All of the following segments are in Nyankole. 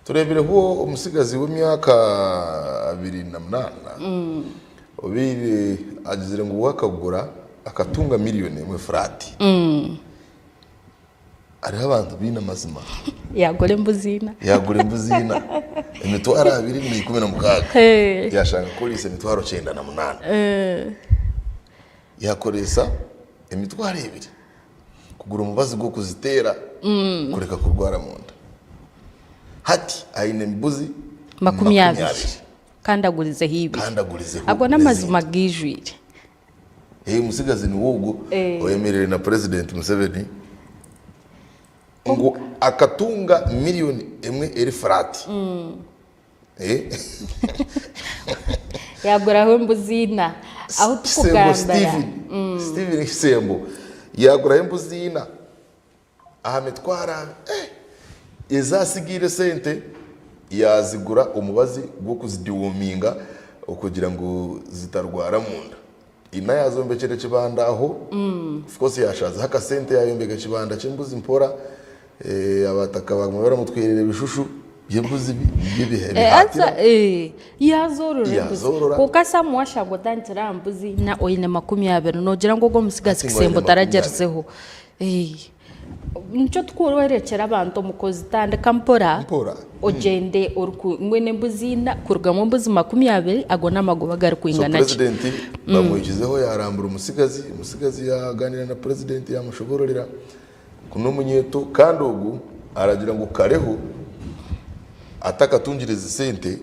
Tureebireho omutsigazi w'emyaka 28 obaire agizire ngu we akagura akatunga miriyoni emwe furaati. Hariho abantu baine amazima. Yaagura embuzi ina. Yaagura embuzi ina emitwaro 216. Yaashanga akoreise emitwaro 98. Yaakoresa emitwaro ebiri kugura omubazi gw'okuziteera kureka kurwara munda. Hati aine embuzi 20. Kandi agurizeho ibiri. Kandi agurizeho Ago n'amazima gaijwire. Eeh omutsigazi niwe ogwo oyemereire na Purezidenti Museveni ngu akatunga miriyoni emwe eri furaati. Yaaguraho embuzi ina. Ahu Kisembo turikugambira. Steven, Steven Kisembo yaaguraho embuzi ina aha mitwaro eh, ezi atsigaire esente yaazigura omubazi gw'okuzidiwominga okugira ngu zitarwara munda. Ina yaazombekyera ekibanda aho, of course yaashaazaho akasente yaayombeka ekibanda ky'embuzi mpora, abataka baaguma baramutwerera ebishushu by'embuzi Haza yaazoorora embuzi. Yaazoorora. Kwonka Sam waashanga otandikire aha mbuzi ina oine 20 noogira ngu ogwo omutsigazi Hati ngu aine kisembo 20. taragyerizeho. Nikyo turikworekyera abantu omukozi tandika mpora Mpora. ogyende oriku mbwenu embuzi ina kurugamu embuzi 20 ago n'amagoba So garikwingana ki? purezidenti bamwikizeho yaarambura omutsigazi, omutsigazi yaaganira na purezidenti yaamushoboororera ku n'omunyeeto kandi ogu aragira ngu kareho atakatungire ezi sente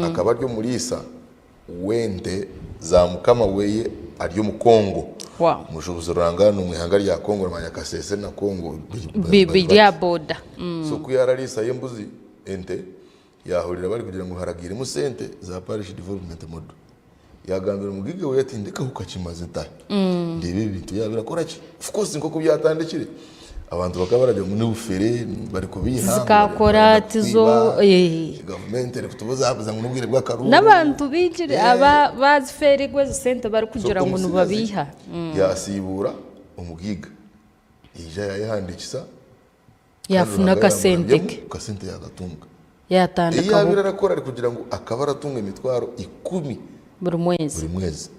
akaba ari omuriisa w'ente za mukama weye ari omu Congo. Wow. Omushuubuzi rurangaanwa omu ihanga rya Congo oramanya Kasese na Congo biri Biri aha boda. So ku yaarariisayo embuzi, ente, yaahurira barikugira ngu haragiiremu sente za Parish Development Model. Yaagambira omugaiga we ati ndekaho kakye maze ntahe ndeebe ebintu yaaba birakora ki. Of course nk'oku byatandikire abantu bakaba baragira ngu n'obufere barikubiiha ngu Zikakora barikwenda tizo kutwiba, eh. gavumenti erikutubuzabuza ngu n'obwire bw'akaruuru. N'abantu baingi Eh. aba bazifeerigwa ezo sente So barikugira ngu omutsigazi nibabiiha. yaasiibuura omugaiga yaija yayehandiikisa kandi Yaafuna Ruhanga akasente yaamurabyamu ke. akasente yaakatunga. Eyi Yaatandikaho yaabaire arakora arikugira ngu akaba aratunga emitwaro ikumi buri mwezi. buri mwezi.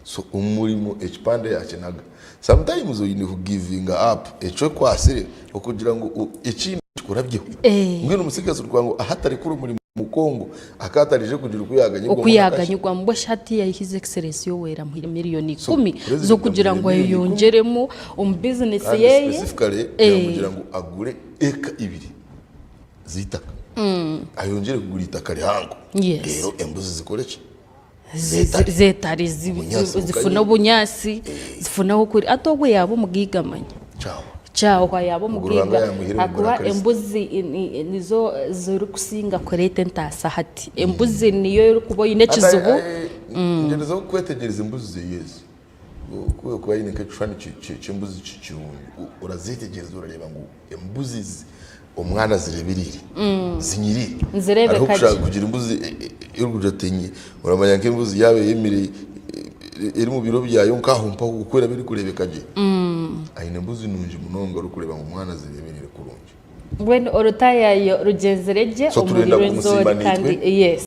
So omurimo ekipande yakinaga. Sometimes oine ku givinga up eki okwatsire okugira ngu ekindi kikurabyeho. Eh. Mbwenu omutsigazi orikugira ngu ahu atarikora omurimo omu Congo akaba atarije kugira oku yaganyirwamu Oku na kakye. yaaganyirwamu mbwenu shi hati his Excellency Yoweri amuhaire miriyoni So ikumi president z'okugira amuhaire ngu miriyoni ikumi ayeyongyeremu omu bizinesi kandi yeye. specifically Eh. yamugira ngu agure eka ibiri z'eitaka. Ayongyere kugura eitaka rihango. Yes. Reero embuzi zikore ki? Zetare Obunyaasi zifune bukanye. obunyaasi zifune ah'okurya. Hati ogwo yaaba omugaiga manya. Kyahwa. Kyahwa yaaba Ogwo Ruhanga omugaiga yaamuhaire ahakuba omugura Kristo. embuzi nizo zirikusinga kureeta entaasa hati. Embuzi niyo orikuba oine Kandi ekizibu. Ngyerezaho kwetegyereza embuzi zeye ezi. Ku orikuba oine nk'ekishushani ky'embuzi kirungi, orazeetegyereza orareeba ngu embuzi ezi omwana azireebereire, zinyirire. Nizireebeka Hariho gye. okushanga kugira embuzi erikugira oti oramanya nk'embuzi yaaba eyemire eri omu biro byayo nk'aho mpaho oku eraba erikureebeka gye. Aine embuzi nungi munonga orikureeba ngu omwana azireebereire kurungi. Mbwenu orutaayayo rugyenzire gye So omuri turenda Rwenzori kumusiima kandi naitwe. yes.